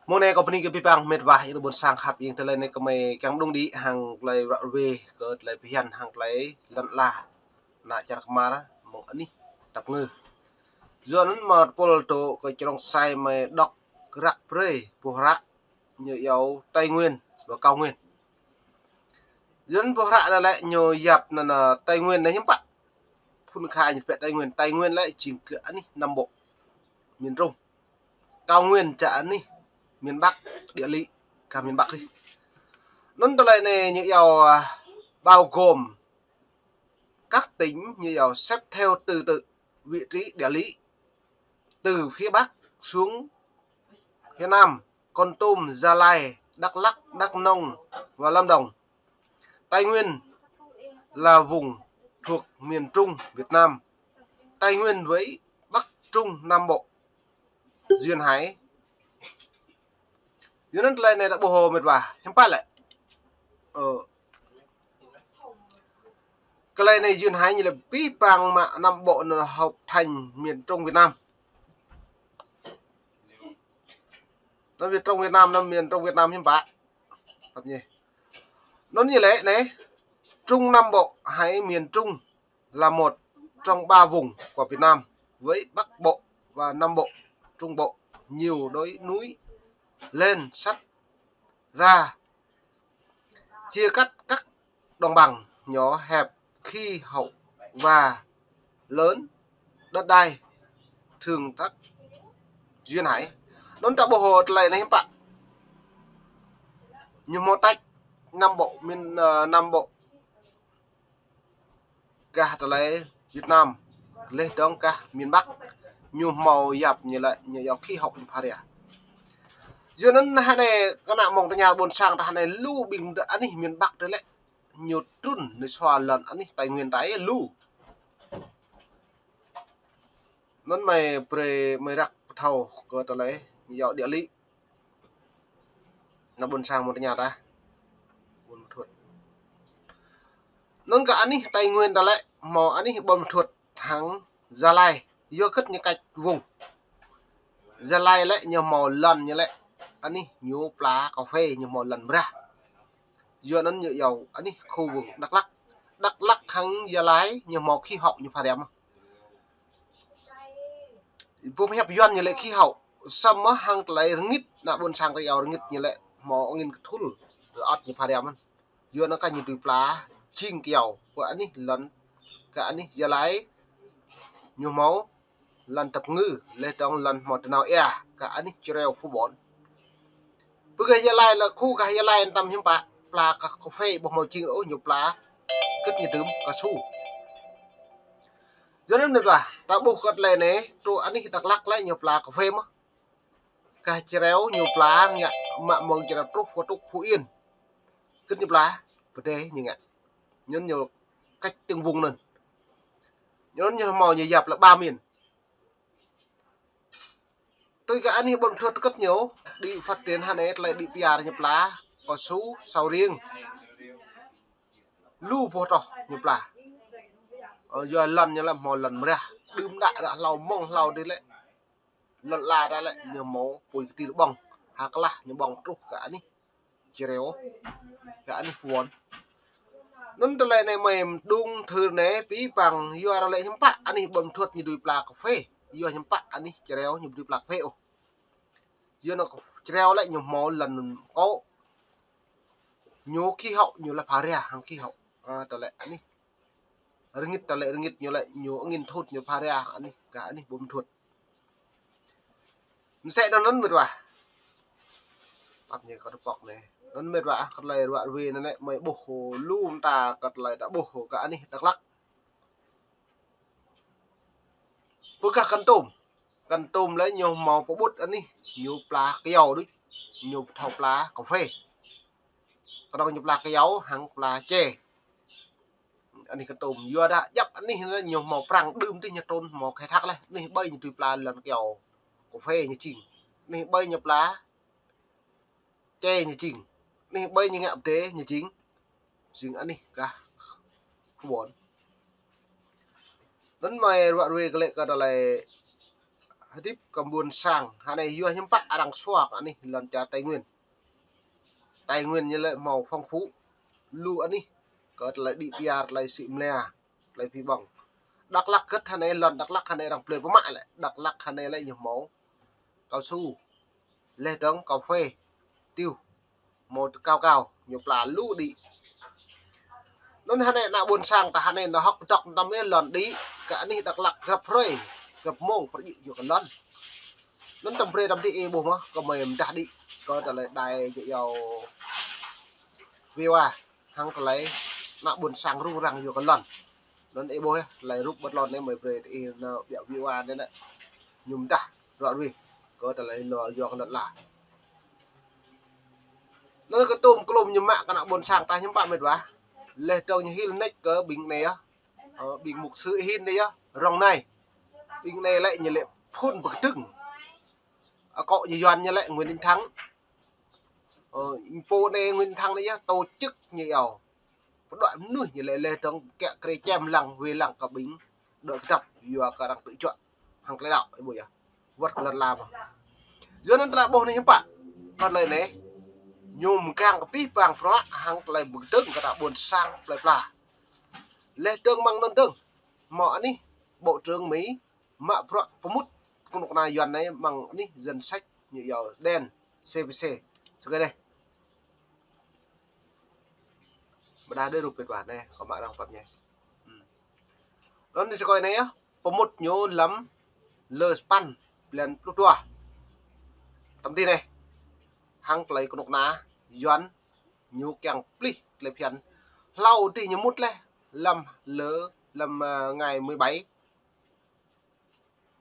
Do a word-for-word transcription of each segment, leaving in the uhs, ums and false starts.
Mông anei kâo bơni kơ bi păng mĭt wa ƀuôn sang khăp ing tơlơi anei kơ mơi kiăng đung đĭ hăng tơlơi ruă ruê kơ tơlơi phiăn hăng tơlơi lăn ala. Ană čar kmar mơ̆ng anih tăp ngư. Yua anăn mă tơpul tŭ kơ črông sai mơi dôk răk brei boh hră ñu iâu Tây Nguyên và Cao Nguyên. Yua anăn boh hră anăn lĕ ñu yap anăn, a, Tây Nguyên anei hiăm pă. Phŭn kha ñu pĕ Tây Nguyên, Tây Nguyên lĕ jing kơ anih Nam Bộ, miền Trung. Cao Nguyên čă anih miền Bắc, địa lý kơ miền Bắc dih. Anăn tơlơi anei ñu iâu, a, bao gồm các tỉnh ñu iâu xếp theo thứ tự vị trí địa lý từ phía Bắc xuống phía Nam, Kon Tum, Gia Lai, Đắk Lắk, Đắk Nông và Lâm Đồng. Tây Nguyên là vùng thuộc miền Trung Việt Nam. Tây Nguyên với Bắc Trung Nam Bộ, duyên hải. Yua anăn tơlơi anei ta ƀuh mĭt wa, hiăm pă lĕ. Ơ. Tơlơi anei duyên hải ñu lĕ bi păng mă Nam Bộ anăn hợp thành miền Trung Việt Nam. Anăn miền Trung Việt Nam, anăn miền Trung Việt Nam hiăm pă. Tăp ñu. Anăn ñu lĕ anei, Trung Nam Bộ hay miền Trung là một trong ba vùng của Việt Nam với Bắc Bộ và Nam Bộ, Trung Bộ, nhiều đồi núi lên sắt ra chia cắt các đồng bằng nhỏ hẹp, khí hậu và lớn, đất đai thường rất duyên hải. Anăn ta ƀuh tơlơi anei hiăm pă. Ñu mâo tăč Nam Bộ, miền, ơ, Nam Bộ gah tơlơi Việt Nam, leh dơ̆ng gah miền Bắc, ñu mâo yap ñu lĕ ñu iâu khí hậu ñu pharia. Yua anăn hơnei kơ ană mông tơña ƀuôn sang ta hơnei lu ƀing mdê anih miền Bắc tơ lĕ ñu trŭn nui sua lăn anih Tây Nguyên ta lu. Anăn mơi brei mơi răk pơthâo kơ tơlơi ñu iâu địa lý. Ană ƀuôn sang mông tơña ta. Ƀuôn Ma Thuột. Anăn kơ anih Tây Nguyên ta lĕ mâo anih Ƀuôn Ma Thuột hăng Gia Lai. Yua kơ ñu cách vùng. Gia Lai lĕ ñu mâo lăn ñu lĕ anih ñu pla cà phê ñu mâo lăn mrah. Yua anăn ñu iâu anih khu vực Đắk Lắk. Đắk Lắk hăng Gia Lai ñu mâo khí hậu ñu pharia mơh. Ƀuh hiăp Yuăn ñu lĕ khí hậu. Samơ̆ hăng tơlơi rơngit, ană ƀuôn sang ta iâu rơngit ñu lĕ mâo angĭn kthŭl, ăt ñu pharia mơh. Yua anăn kơ ñu dưi pla jing kyâo, pơ anih lăn, kơ anih Gia Lai, ñu mâo lăn tăp ngư, leh dơ̆ng lăn mâo tơnao êa, kơ anih Čreo Phú Bón. Pơ gah Gia Lai lĕ khu gah Gia Lai tăm hiăm pă, pla kơ cà phê ƀuh mâo jing ôh ñu pla, kơ ñu dưm cao su. Yua anăn mĭt wa, ta ƀuh kơ tơlơi anei, tơ anih Đắk Lắk lĕ ñu pla cà phê mơh. Gah Čreo ñu pla ngă mă mơ̆ng Čreo truh Phú Túc Phú Yên. Kơ ñu pla, pơdei ñu ngă. Anăn ñu cách từng vùng anăn. Anăn ñu mâo ñu yap lĕ ba miền. Tui kơ anih Ƀuôn Ma Thuột kơ ñu, đĭ phát triển hơnei tơlơi đĭ piar ñu pla, cao su, sầu riêng. Lu boh troh ñu pla. Ơ, yua lăn ñu lĕ mâo lăn mrah. Đưm đă đă hlâo mơ̆ng hlâo dih lĕ. Lăn ala ta lĕ ñu mâo pui kơtir ƀơ̆ng. Ha klah ñu ƀơ̆ng truh kơ anih Čreo, kơ anih Phú Bón. Anăn tơlơi anei mơi mđung thưr anei bi păng yua arăng lĕ hiăm pă anih Ƀuôn Ma Thuột ñu dưi pla cà phê. Yua hiăm pă anih Čreo ñu dưi pla cà phê ôh. Yua anăn Čreo lĕ ñu mâo lăn kŏ. Ñu khí hậu ñu lĕ pharia hăng khí hậu. A, tơlơi anih. Rơngit tơlơi rơngit ñu lĕ ñu angĭn thŭt ñu pharia anih, kơ anih Ƀuôn Ma Thuột. Msĕ anăn mĭt wa. Ăp ñu kơ tơpŏk anei. Anăn mĭt wa, kơ tơlơi ruă ruê anăn lĕ mơi ƀuh lu mta kơ tơlơi ta ƀuh kơ anih Đắk Lắk. Pơ gah Kon Tum. Kon Tum lĕ ñu mâo pơƀut anih, ñu pla kyâo đuč, ñu pơthâo pla cà phê. Kơnơ̆ng ñu pla kyâo, hăng pla čê. Anih Kon Tum, yua dah djăp anih anăn ñu mâo Prăng đưm dih ñu trŭn mâo khai thác leh. Anih ƀai ñu dưi pla lăn kyâo cà phê ñu jing. Anih ƀai ñu pla čê ñu jing. Anih ƀai ñu ngă pơdê ñu jing. Jing anih gah Phú Bón. Anăn mơi ruă ruê kơ lĕ kơ tơlơi hdĭp kơ ƀuôn sang, hŏng anei yua hiăm pă arăng sua kơ anih lăn čar Tây Nguyên. Tây Nguyên ñu lĕ mâo phong phú, lu anih, kơ tơlơi đĭ piar, tơlơi sĭ mlia, tơlơi phi ƀơ̆ng. Dak Lak gĭt hŏng anei, lăn Dak Lak hŏng anei arăng blei pơmă lĕ, Dak Lak hŏng anei lĕ ñu mâo cao su, leh dơ̆ng cà phê, tiêu, mâo cao cao, ñu pla lu đĭ. Anăn hŏng anei ană ƀuôn sang ta hŏng anei nao hŏk dŏ tăm ih lăn đĭ, kơ anih Dak Lak grăp hruê, grăp mông pơjĭ yua kơ lăn. Anăn tăm brei tăm đĭ ih ƀuh mơh, kơ mơi mdah đĭ, kơ tơlơi đai jĕ yâo viwa, hŏng tơlơi ană ƀuôn sang rŭng răng yua kơ lăn. Anăn ih ƀuh yơh, tơlơi rup ƀơ̆t lăn anei mơi brei ih nao ƀiă viwa anei nĕ. Ñu mdah ruă ruih, kơ tơlơi lăn yua kơ lăn ala. Anăn kơ tôm klôm ñu mă kơ ană ƀuôn sang ta hiăm pă mĭt wa. Leh dơ̆ng ñu hil nĕč kơ ƀing anei yơh. Ơ, ƀing mục sư hin anei yơh, rŏng anei. Ƀing anei lĕ ñu lĕ phŭn pơkdơ̆ng. Akŏ ñu Yuăn ñu lĕ Nguyễn Đình Thắng. Ơ, pô anei Nguyễn Thắng anei yơh, tổ chức ñu yơh. Pơđuă mnuih ñu lĕ leh dơ̆ng kiă kriê čem lăng, wê lăng kơ ƀing, đuĕ kdăp, yua kơ arăng tŭ juă. Hŏng tơlơi đăo, ih ƀuh yơh. Wăt kơ lăn ala mơh. Yua anăn tơlơi ƀuh anei hiăm pă. Kơ tơlơi anei, ñu mgang kơ pih pang bruă, hŏng tơlơi pơkdơ̆ng kơ ană ƀuôn sang plei pla. Leh dơ̆ng mơ̆ng anăn dơ̆ng, mâo anih, bộ trưởng Mi, mă bruă pơmŭt knŭk kna Yuăn anei mơ̆ng anih danh sách ñu yua đen C P C. Sơkei anei. Mdah dê rup mĭt wa anei, kơ mă arăng pap ñai. Anăn sơkei anei yơh, pơmŭt ñu lăm lơ sa păn, blan pluh dua. Tăm dih anei. Hŏng tơlơi knŭk kna Yuăn ñu kiăng plih tơlơi phiăn. Hlâo dih ñu mŭt leh, lăm lơ, lăm, ơ, ngày mười bảy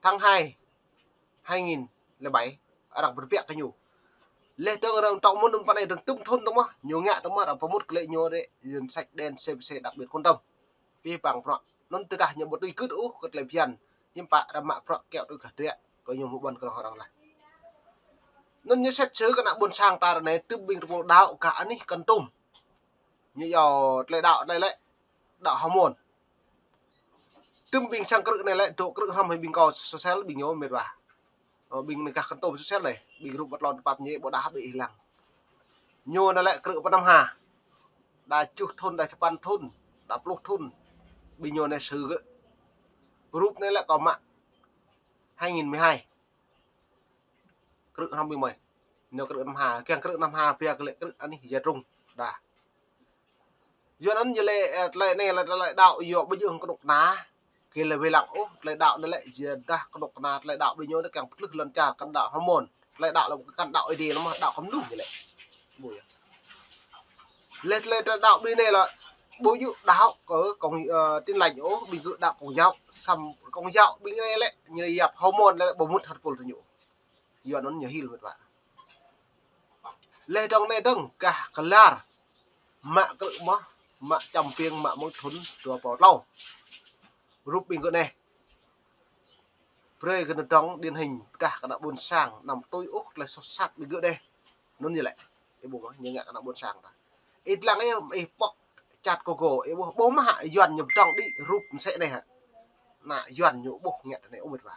tháng hai, hai nghìn lẻ bảy, arăng pơbiă kơ ñu. Leh dơ̆ng arăng tŏ mŭt anăn pă anei dơ̆ng tŭm thŭn dơ̆ng mơh, ñu ngă dơ̆ng mơh, arăng pơmŭt kơ lĕ ñu dê, danh sách đen C P C đặc biệt quan tâm. Pih pang bruă. Anăn tơdah ñu ƀu tui gưt ôh kơ tơlơi phiăn, hiăm pă arăng mă bruă kiă tui kơ hriă, kơ ñu mâo ƀuăn kơ arăng leh. Anăn ñu sĕt sơ kơ ană ƀuôn sang ta anei, tŭm ƀing tơpul đăo kơ anih Kon Tum. Ñu yua tơlơi đăo anei lĕ, đăo Hmôn. Tŭm ƀing sang krư̆ anei lĕ, dôk krư̆ hrăm hĕ ƀing kâo sosel ƀing ñu mĭt wa. Ơ, ƀing anei gah Kon Tum sosel anei, ƀing rup ƀơ̆t lăn tơpap ñai ƀudah ƀĕ ih lăng. Ñu anei lĕ krư̆ pơ Nam Hà. Đa kjuh thŭn, đa sa păn thŭn, đa pluh thŭn. Ƀing ñu anei sơ gơ̆. Rup anei lĕ kâo mă hai nghìn mười hai. Krư̆ hrăm ƀing mơi. Ñu krư̆ Nam Hà, kiăng krư̆ Nam Hà, pia kơ lĕ krư̆ anih Gia Trung. Đa. Yua anăn ñu lĕ, ơ, tơlơi anei lĕ tơlơi đăo yua ƀu djŏ knŭk kna. Kơ lĕ wê lăng ôh, tơlơi đăo anei lĕ, yua dah knŭk kna tơlơi đăo ƀing ñu anei kiăng pơtlưh lăn čar kăn đăo Hmôn. Tơlơi đăo lĕ kăn đăo Êđê lĕ mơh, đăo kơ mnuih ñu lĕ. Ƀuh yơh. Leh tơlơi, tơlơi đăo ƀing anei lĕ, ƀu djŏ đăo kơ Công, ơ, Tin Lành ôh, ƀing gơ̆ đăo Công giáo, săm Công giáo ƀing anei lĕ, ñu yap Hmôn lĕ ƀu mŭt hăt pôl tơ ñu. Yua anăn ñu hil mĭt wa. Leh dơ̆ng anei dơ̆ng gah Klar. Mă krư̆ mơh, mă čăm piêng, mă mơ̆ng thŭn dua êbâo tlâo. Rup ƀing gơ̆ anei. Brei kơ anăn dơ̆ng điển hình, pơdah kơ ană ƀuôn sang, anăm tui ôh tơlơi soh sat ƀing gơ̆ anei. Anăn ñu lĕ. Ih ƀuh mơh, ñu ngă kơ ană ƀuôn sang ta. Ih dlăng ih, ih pŏk čăt kơ gơ̆, ih ƀuh, ƀuh mơh hă Yuăn ñu pơdơ̆ng đĭ rup msĕ anei hă. Ană Yuăn ñu ƀuh ngă anei ôh mĭt wa.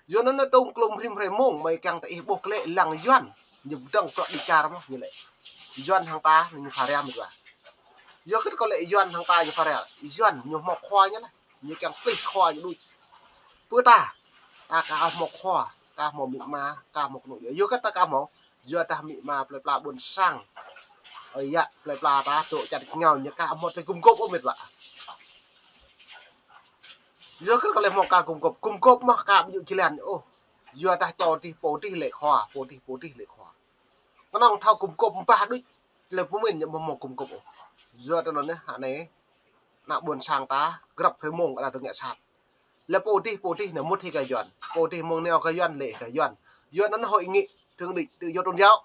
Yua anăn tôm klôm hrim hrai mông, mơi kiăng ta ih ƀuh kơ lĕ lăng Yuăn. Ñu pơdơ̆ng bruă đĭ čar mơh ñu lĕ. Yuăn hŏng ta ñu pha ria mĭt wa. Yua kơ kơ lĕ Yuăn hŏng ta ñu pha ria. Yuăn ñu hmâo khua ñu leh. Ñu kiăng plih khua ñu đuč. Pơ ta. Ta ka hmâo khua, ka hmâo amĭ ama, ka hmâo knŭk yua. Yua kơ ta ka hmâo. Yua dah amĭ ama plei pla ƀuôn sang. Ơ yă, plei pla ta dôk čăt kngao ñu ka hmâo tơlơi gum gôp ôh mĭt wa. Yua kơ kơ lĕ hmâo ka gum gôp, gum gôp mơh ka ƀu djŏ jơlan ôh. Yua dah čô dih, pô dih lĕ khua, pô dih, pô dih lĕ khua. Knŏng thâo gum gôp mbah đuč, lĕ pơmĭn ñu ƀu hmâo gum gôp ôh. Yua tơ anăn anei, ană ƀuôn sang ta, grăp hruê mông arăng dôk ngă sat. Lĕ pô dih, pô dih nao mŭt hĕ kơ Yuăn. Pô dih mơ̆ng nao kơ Yuăn, lĕ kơ Yuăn. Yuăn anăn hội nghị thượng đỉnh tự do tôn giáo.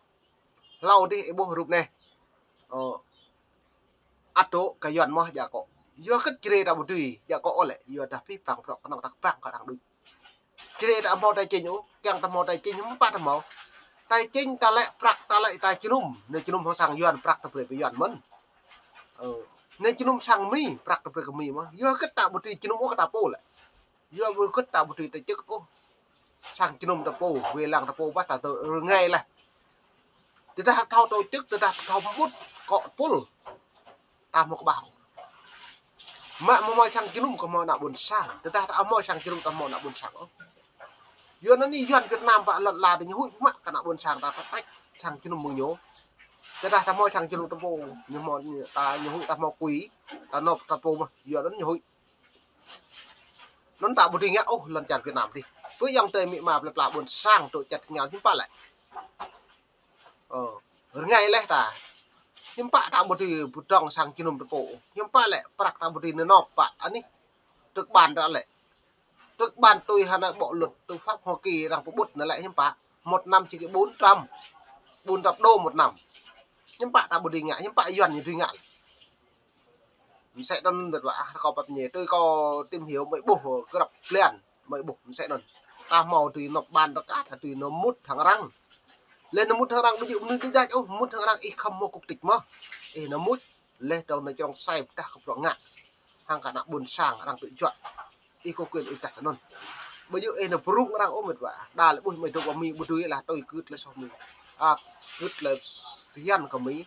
Hlâo dih ih ƀuh rup anei. Ơ, ăt dôk kơ Yuăn mơh djă akŏ. Yua kơ čre ta ƀu dưi djă akŏ ôh lĕ, yua dah pih pang bruă knŏng ta kpăng kơ arăng đuč. Čre ta hmâo tài chính ôh, kiăng ta hmâo tài chính, hiưm pă ta hmâo. Tài chính ta lĕ, prăk ta lĕ, ta jơnum. Anei jơnum hŏng sang Yuăn, prăk ta brei kơ Yuăn mơ̆n. Ơ, anei jơnum sang Mi, prăk ta brei kơ Mi mơh. Yua kơ ta ƀu dưi jơnum ôh kơ ta pô lĕ. Yua ƀu kơ ta ƀu dưi ta čơk ôh. sang jơnum ta pô, wê lăng ta pô ƀiădah ta tơ rơngai leh. Tơdah thâo tổ chức, tơdah thâo mŭt kŏ pul, ta mâo kƀah. Mă mâo mâo sang jơnum kơ mâo ană ƀuôn sang. Tơdah ta mâo sang jơnum ta mâo ană ƀuôn sang ôh. Yua anăn anei Yuăn Việt Nam pă lăn ala ta ñu huĭ mă kơ ană ƀuôn sang ta, ta tač sang jơnum mơ̆ng ñu. Tơdah ta mâo sang jơnum ta pô, ñu mâo, ta ñu huĭ ta mâo quỹ, ta nộp ta pô mơh, yua anăn ñu huĭ. Anăn ta ƀu dưi ngă ôh lăn čar Việt Nam dih. Pơ ayŏng adei amĭ ama plei pla ƀuôn sang tŭ čăt êngao hiư̆m pă lĕ. Ơ, rơngai leh ta. Hiư̆m pă ta ƀu dưi pơdrŏng sang jơnum ta pô. Hiư̆m pă lĕ prăk ta ƀu dưi nao nộp pă anih. Tơk ƀan ta lĕ. Tơk ƀan tui hŏng anei bộ luật tư pháp Hoa Kỳ arăng pơƀut anăn lĕ hiư̆m pă. Một năm chỉ có bốn trăm, bốn trăm đô một năm. Hiư̆m pă ta ƀu dưi ngă, hiư̆m pă Yuăn ñu dưi ngă. Msĕ anăn mĭt wa ah, kâo pap ñe, tui kâo tìm hiểu mơ̆ng ƀuh grăp blan, mơ̆ng ƀuh msĕ anăn. Ta mâo dưi nộp ƀan rơkah, ta dưi nao mŭt hŏng arăng. Leh nao mŭt hŏng arăng ƀu djŏ mnuih dưi đač ôh, mŭt hŏng arăng ih khăm mâo quốc tịch mơh. Ih nao mŭt, leh dơ̆ng nao črông sai pơdah kơ bruă ngă. Hăng kơ ană ƀuôn sang arăng tŭ juă. Ih có quyền ih pơdah anăn. Ƀu djŏ ih nao brŭng arăng ôh mĭt wa. Đa lĕ ƀuh mơ̆ng dôk wa Mi ƀu dưi lah tui gưt leh soh Mi. A, gưt leh phiăn kơ Mi.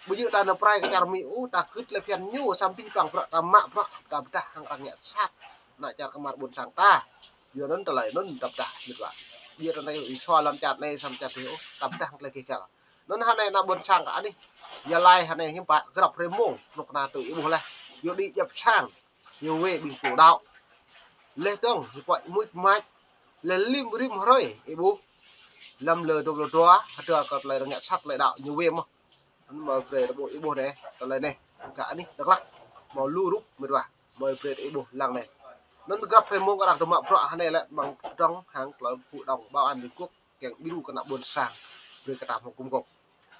Ƀu djŏ ta nao prai kơ čar Mi ôh, ta gưt leh phiăn ñu, săm pih păng bruă ta mă bruă, ta pơdah hăng arăng ngă sat. Ană čar kmar ƀuôn sang ta. Yua anăn tơlơi anăn ta pơdah mĭt wa. Ƀiădah anei ih sua lăn čar anei săm čar dih ôh, ta pơdah hăng tơlơi keh găl. Anăn hŏng anei ană ƀuôn sang kơ anih. Yua lač hŏng anei hiư̆m pă grăp hruê mmông, knŭk kna tui ih ƀuh leh. Yua đĭ djăp sang. Ñu wê ƀĭng pô đăo. Leh dơ̆ng, ñu pŏk muč mač. Leh lim rim hruê, ih ƀuh. Lăm lơ dua pluh dua, hdơr kơ tơlơi arăng ngă sat tơlơi đăo, ñu wê mơh. Anăn mâo brei ta ƀuh, ih ƀuh anei, tơlơi anei, Dak Lak. Mâo lu rup mĭt wa, mâo brei ih ƀuh lăng anei. Anăn grăp hruê mmông arăng tơ mă bruă hŏng anei lĕ mơ̆ng dơ̆ng hăng tơlơi hội đồng bảo an Liên Quốc, kiăng ƀiru kơ ană ƀuôn sang, brei kơ ta mâo kŭm gôp.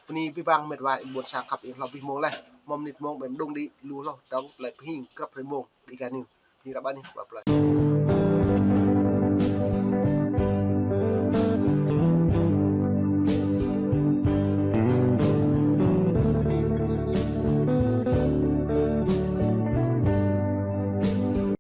Bơni bi băng mĭt wa ƀuôn sang khăp ih hlâo bi mông leh. Mâo mnĭt mông ƀem đŭng đĭ lu hloh dơ̆ng tơlơi pơhing grăp hruê mmông đĭ kơ anei. Bơni ră ƀă anih, bye bye.